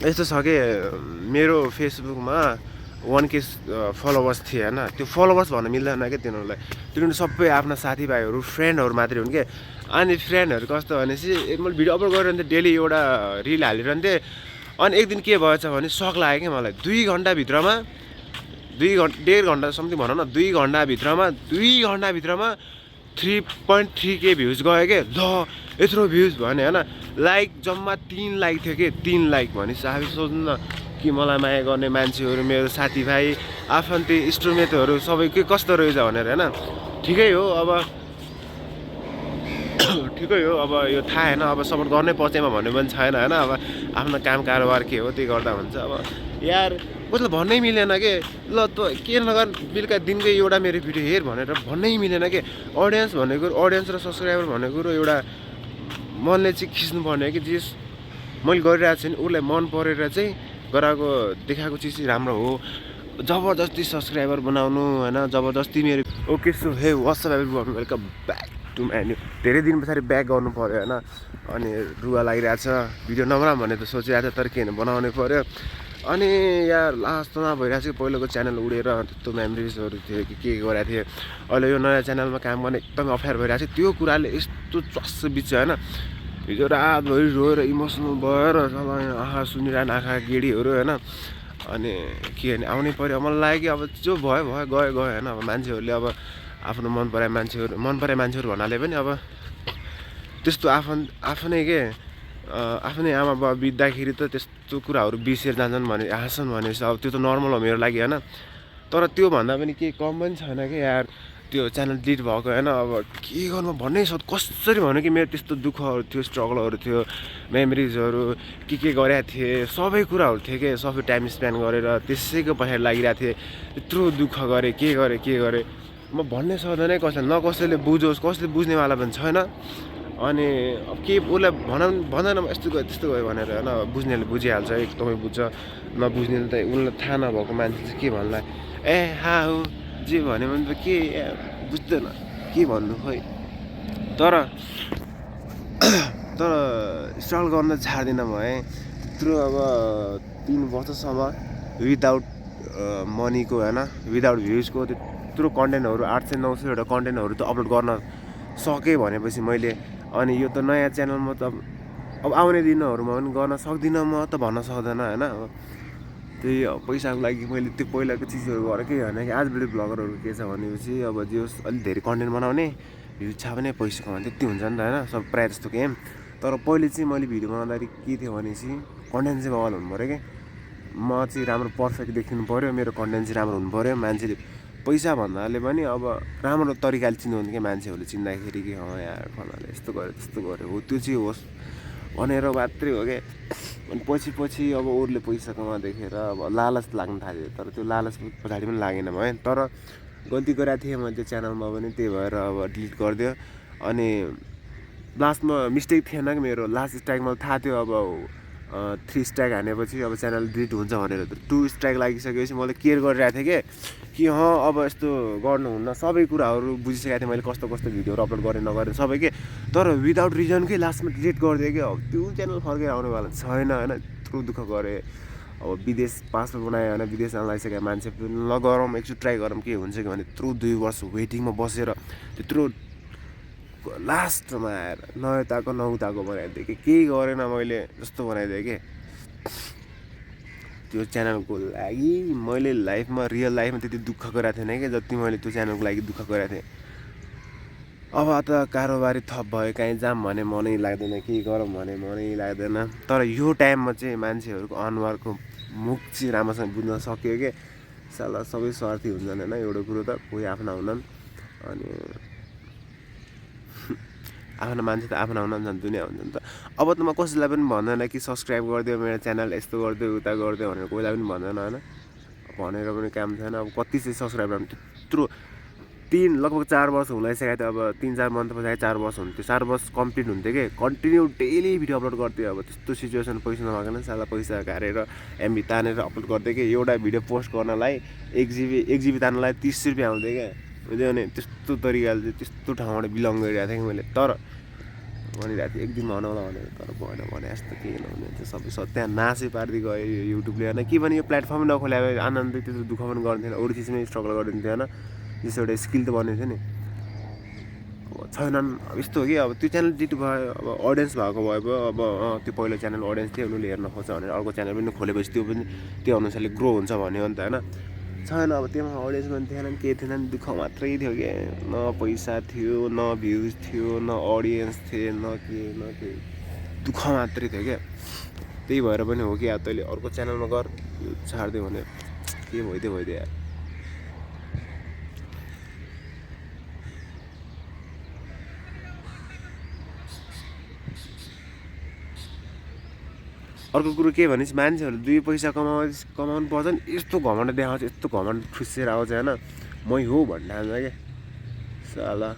यस्तो छ कि मेरो फेसबुकमा 1K फलोवर्स थिए होइन। त्यो फलोवर्स भन्न मिल्दैन क्या तिनीहरूलाई, तिनीहरू सबै आफ्ना साथीभाइहरू फ्रेन्डहरू मात्रै हुन् क्या। अनि फ्रेन्डहरू कस्तो भनेपछि मैले भिडियो अपलोड गरिरहन्थेँ, डेली एउटा रिल हालिरहन्थेँ। अनि एक दिन के भएछ भने सक लाग्यो क्या मलाई, 2 घन्टाभित्रमा 1.5 घन्टा समथिङ भनौँ न, 2 घन्टाभित्रमा 3.3K भ्युज गयो क्या। ल यत्रो भ्युज भने होइन, लाइक जम्मा 3 लाइक थियो कि 3 लाइक भनेपछि आफै सोच्नु न कि मलाई माया गर्ने मान्छेहरू, मेरो साथीभाइ, आफन्ती, इष्टमित्रहरू सबै के कस्तो रहेछ भनेर होइन। ठिकै हो अब ठिकै हो, अब यो थाहा होइन, अब सपोर्ट गर्नै पर्छमा भन्ने पनि छैन होइन। अब आफ्नो काम कारोबार के हो त्यही गर्दा हुन्छ। अब यार मतलब भन्नै मिलेन के, ल त के नगर बेलुका दिनकै एउटा मेरो भिडियो हेर भनेर भन्नै मिलेन के। अडियन्स भनेको, अडियन्स र सब्सक्राइबर भनेको एउटा मनले चाहिँ खिच्नुपर्ने हो कि चिज मैले गरिरहेको छु नि उसलाई मन परेर चाहिँ गराएको देखाएको चिज चाहिँ राम्रो हो। जबरजस्ती सब्सक्राइबर बनाउनु होइन, जबरजस्ती मेरो okay so hey what's up everyone, welcome back to my new. धेरै दिन पछाडि ब्याक गर्नु पऱ्यो होइन। अनि रुवा लागिरहेको छ, भिडियो नबनाऊँ भन्ने त सोचिरहेको थियो, तर के बनाउनै पऱ्यो। अनि यार लास्टमा भइरहेको छ कि पहिलाको च्यानल उडेर त्यस्तो मेमोरिजहरू थियो कि के गरेको थिएँ। अहिले यो नयाँ च्यानलमा काम गर्ने एकदमै अप्ठ्यारो भइरहेको छ। त्यो कुराले यस्तो चस्स बित्छ होइन, हिजो रातभरि रोएर इमोसनल भएर आँखा सुनिरहने आँखा गेडीहरू होइन। अनि के भने आउनै पऱ्यो, मलाई लाग्यो कि अब जो भयो भयो गयो गयो होइन। अब मान्छेहरूले अब आफ्नो मन पराए मान्छेहरू भन्नाले पनि अब त्यस्तो आफ्नै के आफ्नै आमा बाबा बित्दाखेरि त त्यस्तो कुराहरू बिर्सेर जान्छन् भने हाँस्छन् भनेपछि अब त्यो त नर्मल हो मेरो लागि होइन। तर त्यो भन्दा पनि केही कम पनि छैन कि यार त्यो च्यानल डिलिट भएको होइन। अब के गर्नु भन्नै कसरी भन्नु कि मेरो त्यस्तो दुःखहरू थियो, स्ट्रगलहरू थियो, मेमोरिजहरू के गरेका थिएँ, सबै कुराहरू थियो कि सबै टाइम स्पेन्ड गरेर त्यसैको पछाडि लागिरहेको थिएँ। यत्रो दुःख गरेँ, के गरेँ म भन्नै सक्दैन कसैले, न कसैले बुझोस्, कसैले बुझ्नेवाला पनि छैन। अनि अब के उसलाई भन्दैन यस्तो गयो त्यस्तो गयो भनेर होइन। बुझ्नेले बुझिहाल्छ, एकदमै बुझ्छ, नबुझ्नेले त उसलाई थाहा नभएको मान्छे चाहिँ के भन्ला ए हा हो जे भन्यो भने त के बुझ्दैन के भन्नु खोइ। तर स्ट्रगल गर्न छाड्दिनँ म है। त्यत्रो अब 3 वर्षसम्म विदाउट मनीको होइन, विदाउट भ्युजको त्यत्रो कन्टेन्टहरू 800-900 कन्टेन्टहरू त अपलोड गर्न सकेँ भनेपछि मैले। अनि यो त नयाँ च्यानलमा त अब आउने दिनहरूमा पनि गर्न सक्दिनँ म त भन्न सक्दैन होइन। त्यही पैसाको लागि मैले त्यो पहिलाको चिजहरू गरेँ के होइन कि आजभोलि भ्लगरहरू के छ भनेपछि अब जे होस् अलिक धेरै कन्टेन्ट बनाउने, भ्युज छ भने पैसा कमाउने त्यति हुन्छ नि त होइन, सब प्रायः जस्तो गेम। तर पहिले चाहिँ मैले भिडियो बनाउँदाखेरि के थियो भनेपछि कन्टेन्ट चाहिँ बवाल हुनु पऱ्यो कि म चाहिँ राम्रो पर्फेक्ट देखिनु पऱ्यो, मेरो कन्टेन्ट चाहिँ राम्रो हुनु पऱ्यो। मान्छेले पैसा भन्नाले पनि अब राम्रो तरिकाले चिन्नुहुन्थ्यो कि मान्छेहरूले चिन्दाखेरि कि यार फलाले यस्तो गर्यो त्यस्तो गर्यो हो, त्यो चाहिँ होस् भनेर मात्रै हो क्या। अनि पछि अब अरूले पैसा कमा देखेर अब लालच लाग्न थाल्यो, तर त्यो लालच पछाडि पनि लागेन भयो। तर गल्ती गरेको थिएँ मैले त्यो च्यानलमा पनि, त्यही भएर अब डिलिट गरिदियो। अनि लास्टमा मिस्टेक थिएन कि मेरो, लास्ट स्ट्राइक मलाई थाहा थियो अब 3 स्ट्राइक हानेपछि अब च्यानल डिलिट हुन्छ भनेर। 2 स्ट्राइक लागिसकेपछि मैले केयर गरिरहेको थिएँ कि अब यस्तो गर्नुहुन्न, सबै कुराहरू बुझिसकेको थिएँ मैले, कस्तो भिडियोहरू अपलोड गरेँ नगरेँ सबै के। तर विदाउट रिजनकै लास्टमा डिलिट गरिदिएँ कि अब त्यो च्यानल फर्केर आउनेवाला छैन होइन। यत्रो दुःख गरेँ, अब विदेश पासपोर्ट बनायो होइन, विदेश जान लागिसकेको मान्छे नगरौँ एकचोटि ट्राई गरौँ के हुन्छ कि भने यत्रो 2 वर्ष वेटिङमा बसेर त्यत्रो लास्टमा आएर नउताको बनाइदिएँ कि केही गरेन मैले जस्तो बनाइदिएँ कि। त्यो च्यानलको लागि मैले लाइफमा रियल लाइफमा त्यति दुःख गरेको थिएन कि जति मैले त्यो च्यानलको लागि दुःख गरेको थिएँ। अब त कारोबारी थप भयो, काहीँ जाम भने मनै लाग्दैन, केही गरौँ भने मनै लाग्दैन। तर यो टाइममा चाहिँ मान्छेहरूको अनुहारको मुख चाहिँ राम्रोसँग बुझ्न सक्यो कि साला सबै स्वार्थी हुन्छन् होइन। एउटा कुरो त कोही आफ्ना हुनन्, अनि आफ्नो मान्छे त आफ्ना हुन्छन्, दुनियाँ हुन्छ नि त। अब त म कसैलाई पनि भन्दैन कि सब्सक्राइब गरिदियो मेरो च्यानल, यस्तो गरिदियो उता गरिदियो भनेर कोहीलाई पनि भन्दैन होइन। भनेर पनि काम छैन। अब कति चाहिँ सब्सक्राइबर त्यत्रो लगभग 4 वर्ष हुन लागिसकेको थियो। अब 3-4 मन्थ पछाडि 4 वर्ष हुन्थ्यो, 4 वर्ष कम्प्लिट हुन्थ्यो कि कन्टिन्यू डेली भिडियो अपलोड गर्थ्यो। अब त्यस्तो सिचुएसन पैसा नभएको साला पैसा गारेर एमबी तानेर अपलोड गर्थ्यो कि एउटा भिडियो पोस्ट गर्नलाई 1 GB तान्नलाई 30 रुपियाँ आउँथ्यो क्या। बुझ्यो भने त्यस्तो तरिकाले चाहिँ त्यस्तो ठाउँबाट बिलङ गरिरहेको थिएँ कि मैले। तर भनिरहेको थिएँ एक दिनमा बनाउला भनेर, तर भएन भने जस्तो केही नहुने हुन्छ सबै त्यहाँ नासै पारिदिए गयो यो युट्युबले होइन। के भने यो प्लेटफर्मै नखोल्या भए आनन्द त्यस्तो दुःख पनि गर्दैन थिएन, अरू चिजमै स्ट्रगल गरिदिन्थ्यो होइन। जस्तो एउटा स्किल त बनेको थियो नि, अब छैनन्। अब यस्तो हो कि अब त्यो च्यानल डिलिट भयो, अब अडियन्स भएको भए पो अब त्यो पहिलो च्यानल अडियन्स थियो उनीहरूले हेर्न खोज्छ भनेर अर्को च्यानल पनि खोलेपछि त्यो पनि त्यो अनुसारले ग्रो हुन्छ भन्यो नि त होइन। छैन अब त्योमा अडियन्स पनि थिएनन्, केही थिएनन्, दुःख मात्रै थियो कि न पैसा थियो न भ्युज थियो न अडियन्स थिए न के दुःख मात्रै थियो क्या। त्यही भएर पनि हो कि अब तैँले अर्को च्यानलमा गर छाडिदियो भने के भइदियो यार। अर्को कुरो के भनेपछि मान्छेहरू 2 पैसा कमाउनु पर्छ नि यस्तो घमण्ड देखाउँछ, यस्तो घमण्ड ठुसेर आउँछ होइन। मै हो भन्ने ठान्छ क्या साला।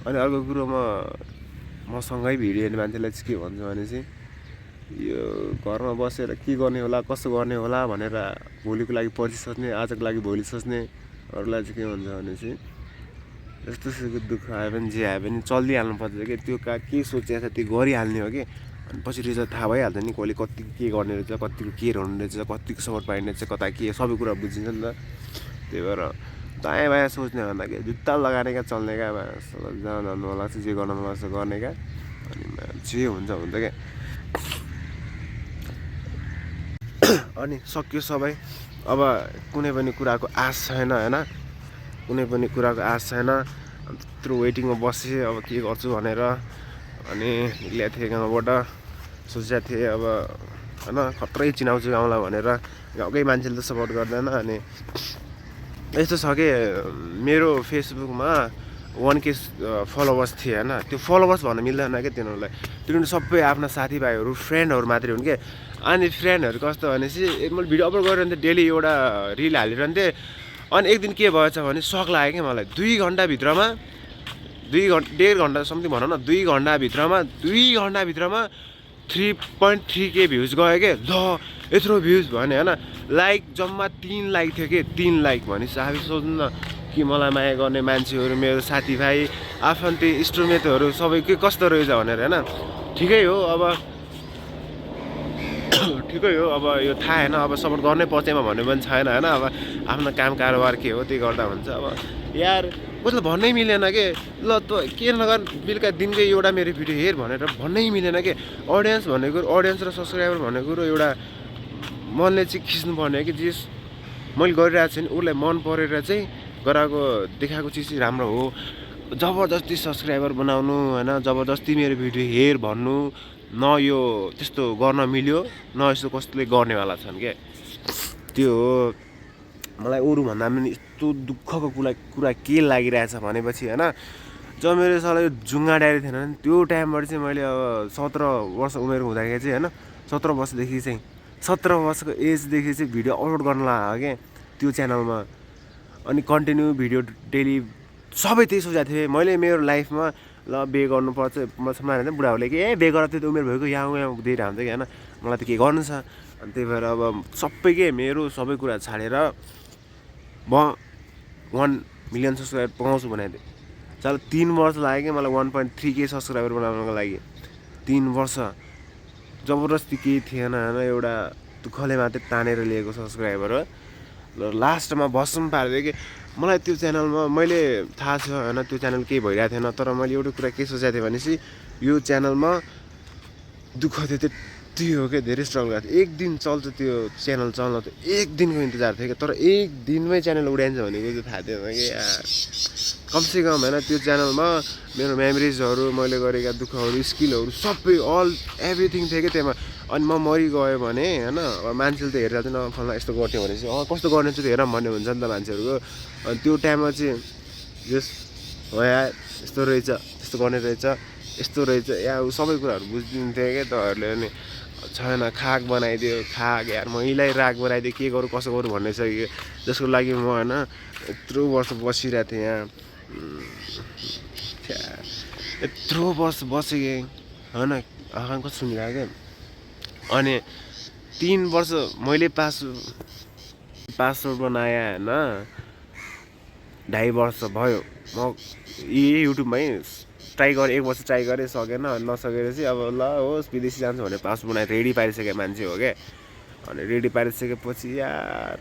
अनि अर्को कुरो मसँगै भिडियो हेर्ने मान्छेलाई चाहिँ के भन्छु भने चाहिँ यो घरमा बसेर के गर्ने होला कसो गर्ने होला भनेर भोलिको लागि पर्सि सोच्ने, आजको लागि भोलि सोच्नेहरूलाई चाहिँ के भन्छ भने चाहिँ जस्तो सुकै दुःख आयो भने जे आयो भने चलिहाल्नुपर्छ कि त्यो के सोचेको छ त्यो गरिहाल्ने हो कि। अनि पछि रिजल्ट थाहा भइहाल्छ नि कसले कति के गर्ने रहेछ, कतिको केयर हुने रहेछ, कतिको सपोर्ट पाइने रहेछ, कता के सबै कुरा बुझिन्छ नि त। त्यही भएर दायाँ बायाँ सोच्ने भन्दा कि जुत्ता लगाने क्या चल्ने क्या जहाँ जानु मन लाग्छ जे गर्न मन लाग्छ गर्ने क्या। अनि जे हुन्छ क्या। अनि सक्यो सबै, अब कुनै पनि कुराको आश छैन होइन, कुनै पनि कुराको आश छैन। त्यत्रो वेटिङमा बसेँ अब के गर्छु भनेर। अनि निक्लेको थिएँ गाउँबाट, सोचेको थिएँ अब होइन खत्रै चिनाउँछु गाउँलाई भनेर, गाउँकै मान्छेले त सपोर्ट गर्दैन। अनि यस्तो छ कि मेरो फेसबुकमा 1K फलोवर्स थिए होइन। त्यो फलोवर्स भन्न मिल्दैन क्या तिनीहरूलाई, तिनीहरू सबै आफ्ना साथीभाइहरू फ्रेन्डहरू मात्रै हुन् क्या। अनि फ्रेन्डहरू कस्तो भनेपछि मैले भिडियो अपलोड गरिरहन्थेँ, डेली एउटा रिल हालिरहन्थेँ। अनि एक दिन के भएछ भने सक लाग्यो क्या मलाई, 2 घन्टाभित्रमा 1.5 घन्टा समथिङ भनौँ न, 2 घन्टाभित्रमा 3.3K भ्युज गयो क्या। ल यत्रो भ्युज भने होइन। लाइक जम्मा 3 लाइक थियो कि 3 लाइक भनेपछि आफै सोच्नु न कि मलाई माया गर्ने मान्छेहरू मेरो साथीभाइ आफन्ती इष्टमित्रहरू सबै के कस्तो रहेछ भनेर होइन। ठिकै हो अब यो थाहा होइन, अब सपोर्ट गर्नै पर्छमा भन्ने पनि छैन होइन। अब आफ्नो काम कारोबार के हो त्यही गर्दा हुन्छ। अब यार कसैलाई भन्नै मिलेन कि ल त के नगर बेलुका दिनकै एउटा मेरो भिडियो हेर भनेर भन्नै मिलेन कि। अडियन्स भनेको अडियन्स र सब्सक्राइबर भनेको कुरो एउटा मनले चाहिँ खिच्नुपर्ने हो कि जे मैले गरिरहेको छु नि उसलाई मन परेर चाहिँ गराएको देखाएको चिज चाहिँ राम्रो हो। जबरजस्ती सब्सक्राइबर बनाउनु होइन, जबरजस्ती मेरो भिडियो हेर भन्नु न, यो त्यस्तो गर्न मिल्यो न, यस्तो कस्तोले गर्नेवाला छन् क्या। त्यो हो मलाई अरूभन्दा पनि यस्तो दुःखको कुरा के लागिरहेछ भनेपछि होइन। जब मेरो साला यो जुङ्गा डायरी थिएन भने त्यो टाइमबाट चाहिँ मैले अब 17 वर्ष उमेर हुँदाखेरि चाहिँ होइन, 17 वर्षदेखि चाहिँ 17 वर्षको एजदेखि चाहिँ भिडियो अपलोड गर्न लाग्यो क्या त्यो च्यानलमा। अनि कन्टिन्यू भिडियो डेली सबै त्यही सोचेको थिएँ मैले मेरो लाइफमा। ल बे गर्नुपर्छ माने बुढाहरूले कि बे गरेर त्यो त उमेर भएको यहाँ दिएर हुन्छ कि होइन, मलाई त के गर्नु छ। अनि त्यही भएर अब सबै के मेरो सबै कुरा छाडेर म 1 मिलियन सब्सक्राइबर पाउँछु भनेको थिएँ। चल 3 वर्ष लाग्यो कि मलाई 1.3K सब्सक्राइबर बनाउनको लागि। 3 वर्ष जबरजस्ती केही थिएन होइन, एउटा दुःखले मात्रै तानेर लिएको सब्सक्राइबर हो। र लास्टमा भस्म पारिदियो कि मलाई त्यो च्यानलमा। मैले थाहा छ होइन त्यो च्यानल केही भइरहेको थिएन, तर मैले एउटा कुरा के सोचेको थिएँ भनेपछि यो च्यानलमा दुःख थियो त्यति हो क्या, धेरै स्ट्रगल गरेको थियो। 1 दिन चल्छ त्यो च्यानल चल्न त 1 दिनको इन्तजार थियो क्या, तर 1 दिनमै च्यानल उडाइन्छ भनेको चाहिँ थाहा थिएन कि यार। कमसेकम होइन त्यो च्यानलमा मेरो मेमोरिजहरू मैले गरेका दुःखहरू स्किलहरू सबै एभ्रिथिङ थियो कि त्यसमा। अनि म मरिगयो भने होइन अब मान्छेले त हेरेर चाहिँ फल्ना यस्तो गर्थ्यो भने चाहिँ कस्तो गर्ने चाहिँ हेर भन्ने हुन्छ नि त मान्छेहरूको। अनि त्यो टाइममा चाहिँ जस हो यार यस्तो रहेछ, त्यस्तो गर्ने रहेछ, यस्तो रहेछ या सबै कुराहरू बुझिदिन्थ्यो क्या तपाईँहरूले। अनि छैन खाक बनाइदियो, खाक यार मैलाई राग बनाइदियो, के गरौँ कसो गरौँ भन्ने छ कि जसको लागि म होइन यत्रो वर्ष बसिरहेको थिएँ यहाँ। यत्रो वर्ष बसेँ होइन, आँखा कस्तो सुनिरहेको क्या। अनि 3 वर्ष मैले पासवर्ड बनाएँ होइन, 2.5 वर्ष भयो म यही युट्युबमै ट्राई गरेँ, 1 वर्ष ट्राई गरेँ, सकेन। नसकेर चाहिँ अब ल होस् विदेशी जान्छु भने पासपोर्ट बनाएर रेडी पारिसकेको मान्छे हो क्या। अनि रेडी पारिसकेपछि यार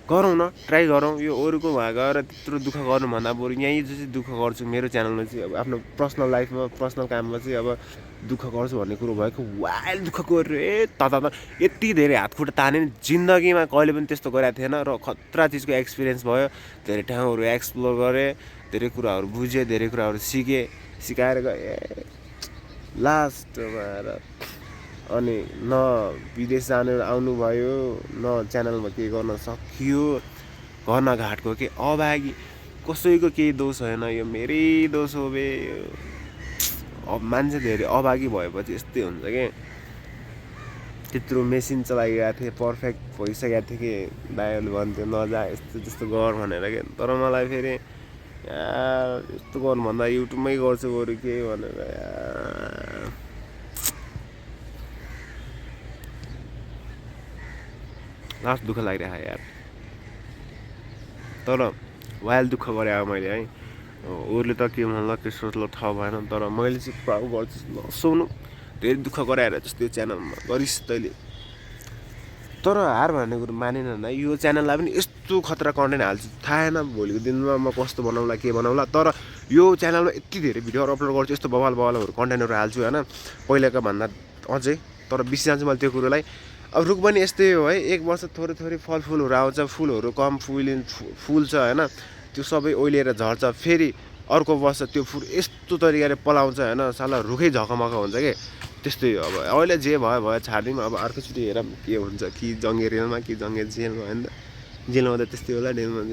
गरौँ न, ट्राई गरौँ। यो अरूको भए गएर त्यत्रो दुःख गर्नुभन्दा बरु यहीँ चाहिँ दुःख गर्छु मेरो च्यानलमा चाहिँ अब आफ्नो पर्सनल लाइफमा पर्सनल काममा चाहिँ अब दुःख गर्छु भन्ने कुरो भएको वाइल्ड दुःख गरेँ त यति धेरै हातखुट्टा ताने जिन्दगीमा कहिले पनि त्यस्तो गरेको थिएन र खतरा चिजको एक्सपिरियन्स भयो। धेरै ठाउँहरू एक्सप्लोर गरेँ, धेरै कुराहरू बुझेँ, धेरै कुराहरू सिकाएर गएँ लास्टमा अनि न विदेश जानु आउनु भयो न च्यानलमा केही गर्न सकियो। गर्न घाटको के अभागी कसैको केही दोष होइन, यो मेरै दोष हो बे। अब मान्छे धेरै अभागी भएपछि यस्तै हुन्छ कि। त्यत्रो मेसिन चलाइरहेको थिएँ, पर्फेक्ट भइसकेको थिएँ कि दाइहरूले भन्थ्यो नजा यस्तो त्यस्तो गर भनेर के। तर मलाई फेरि यार यस्तो गर्नुभन्दा युट्युबमै गर्छु बरु के भनेर यार लास्ट दुःख लागिरहेको यार। तर वाइल्ड दुःख गरेँ अब मैले है। अरूले त के भन्ला के सोच्ला थाहा भएन, तर मैले चाहिँ प्राउड गर्छु नसुनु धेरै दुःख गराएर जस्तो यो च्यानलमा गरिस् तैँले। तर हार भन्ने कुरो मानेन न, यो च्यानललाई पनि यस्तो खतरा कन्टेन्ट हाल्छु थाहा छैन भोलिको दिनमा म कस्तो बनाउला के बनाउला। तर यो च्यानलमा यति धेरै भिडियोहरू अपलोड गर्छु, यस्तो बवालहरू कन्टेन्टहरू हाल्छु होइन पहिलाको भन्दा अझै। तर बिर्सि जान्छु मैले त्यो कुरोलाई। अब रुख पनि यस्तै हो है, 1 वर्ष थोरै फलफुलहरू आउँछ, फुलहरू कम फुल्छ होइन, त्यो सबै ओइलिएर झर्छ। फेरि अर्को वर्ष त्यो फुल यस्तो तरिकाले पलाउँछ होइन, साला रुखै झकमक हुन्छ कि। त्यस्तै हो। अब अहिले जे भयो छाडिदिउँ, अब अर्कोचोटि हेरौँ के हुन्छ, कि जङ्गे रेलमा कि जङ्गे जेलमा होइन। जेलमा त त्यस्तै होला, रेलमा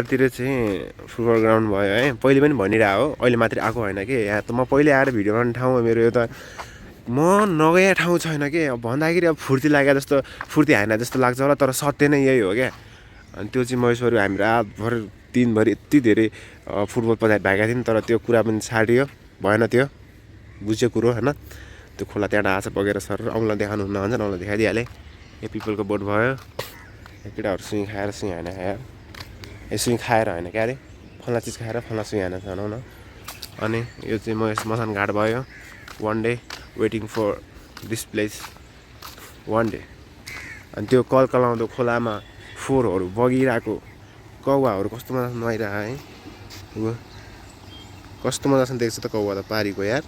तिर चाहिँ फुटबल ग्राउन्ड भयो है। पहिले पनि भनिरहेको हो, अहिले मात्रै आएको होइन कि। यहाँ त म पहिले आएर भिडियो बनाउने ठाउँ हो मेरो यो त। म नगएको ठाउँ छैन कि। अब भन्दाखेरि अब फुर्ती लागेको जस्तो, फुर्ती हाने जस्तो लाग्छ होला, तर सत्य नै यही हो क्या। अनि त्यो चाहिँ महेश्वरी हामी रातभर दिनभरि यति धेरै फुटबल भएका थियौँ, तर त्यो कुरा पनि छाडियो भएन। त्यो बुझ्यो कुरो होइन। त्यो खोला त्यहाँ आछ बगेर सर औँला देखाउनु हुन्न भन्छ, औँला देखाइदिइहालेँ। यो पिपलको बोट भयो। केटाहरू सुई खाएर सुई हाने खाएर सुई खाएर होइन क्या अरे, फल्ना चिज खाएर फल्ना सुई हानेछ भनौँ न। अनि यो चाहिँ मसान घाट भयो। One day waiting for this place one day. अनि त्यो कलकलाउँदो खोलामा फोहोरहरू बगिरहेको, कौवाहरू कस्तो मजा नुहाइरहेको है। ऊ कस्तो मजासँग देख्छ त कौवा त पारीको यार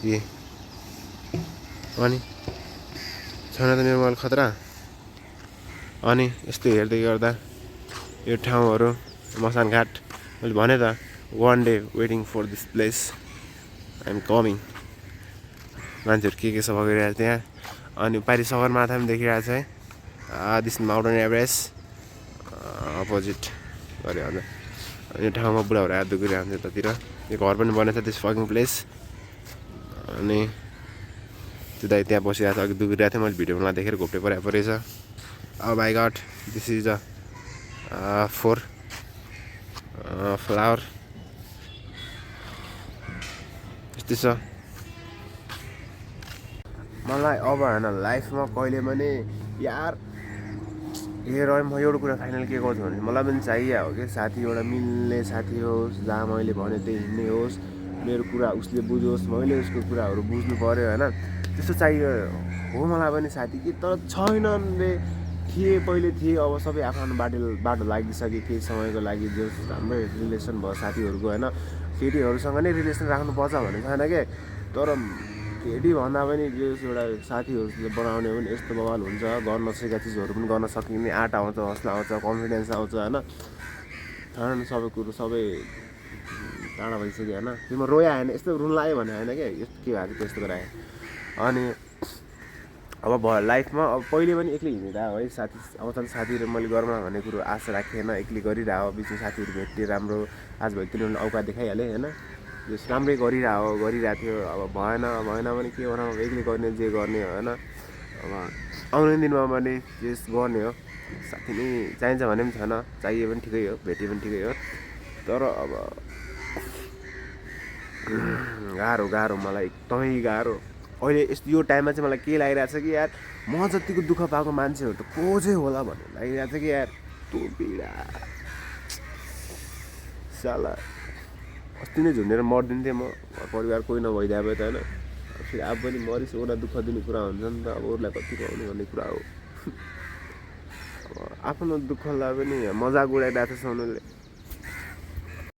ए। अनि छैन त मेरो मोबाइल खतरा। अनि यस्तो हेर्दै गर्दा यो ठाउँहरू मसान घाट, मैले भने त one day waiting for this place I am coming. मान्छेहरू के सब गरिरहेको त्यहाँ। अनि पारी सगरमाथा पनि देखिरहेको छ है। दिस माउन्टेन एभरेस्ट अपोजिट गरे अन्त। यो ठाउँमा बुढाहरू आएर दुखिरहेको हुन्छ यतातिर। यो घर पनि बनेको छ दिस फकिङ प्लेस। अनि त्यो दाइ त्यहाँ बसिरहेको छ, अघि दुखिरहेको थियो, मैले भिडियोमा देखेर घोप्टे परेको रहेछ। अब my god this is a four flower यस्तै छ। मलाई अब होइन लाइफमा कहिले पनि यार हेर म एउटा कुरा फाइनल के गर्छु भने मलाई पनि चाहियो हो कि साथी, एउटा मिल्ने साथी होस्, जहाँ मैले भने त्यही हिँड्ने होस्, मेरो कुरा उसले बुझोस्, मैले उसको कुराहरू बुझ्नु पऱ्यो होइन। त्यस्तो चाहियो हो मलाई पनि साथी कि। तर छैनन् रे, पहिले थिए, अब सबै आफ्नो बाटो लागिसके केही समयको लागि। जो राम्रै रिलेसन भयो साथीहरूको होइन। केटीहरूसँग नै रिलेसन राख्नुपर्छ भन्ने छैन क्या। तर केटी भन्दा पनि जो एउटा साथीहरूले बनाउने पनि यस्तो बवाल हुन्छ, गर्न नसकेका चिजहरू पनि गर्न सकिने आँट आउँछ, हौसला आउँछ, कन्फिडेन्स आउँछ होइन। थाहा न सबै कुरो सबै टाढा भइसक्यो होइन। त्यो म रोया होइन, यस्तो रुन लाग्यो भने होइन क्या, यस्तो के भएको त्यस्तो गराएँ। अनि अब भयो लाइफमा, अब पहिले पनि एक्लै हिँडिरहेको है साथी। अब त साथीहरू मैले गरौँ भन्ने कुरो आशा राखेन, एक्लै गरिरहेको। बिचमा साथीहरू भेट्ने राम्रो, आज भयो तिनीहरूले औकात देखाइहालेँ होइन। जस राम्रै गरिरहेको थियो। अब भएन भने के भनौँ, एक्लै गर्ने जे गर्ने होइन। अब आउने दिनमा पनि जेस गर्ने हो। साथी नै चाहिन्छ भने पनि छैन, चाहिए पनि ठिकै हो, भेटे पनि ठिकै हो। तर अब गाह्रो मलाई एकदमै गाह्रो। अहिले यस्तो यो टाइममा चाहिँ मलाई के लागिरहेको छ कि यार म जतिको दुःख पाएको मान्छेहरू त को चाहिँ होला भन्ने लागिरहेको छ कि यार त्यो पीडा साला अस्ति नै झुन्डेर मर्दिन्थेँ म परिवार कोही नभइदिए भए त होइन फेरि अब पनि मरिस एउटा दुःख दिने कुरा हुन्छ नि त अब अरूलाई कति पाउने भन्ने कुरा हो अब आफ्नो दुःखलाई पनि मजाक उडाइरहेको छ उनीहरूले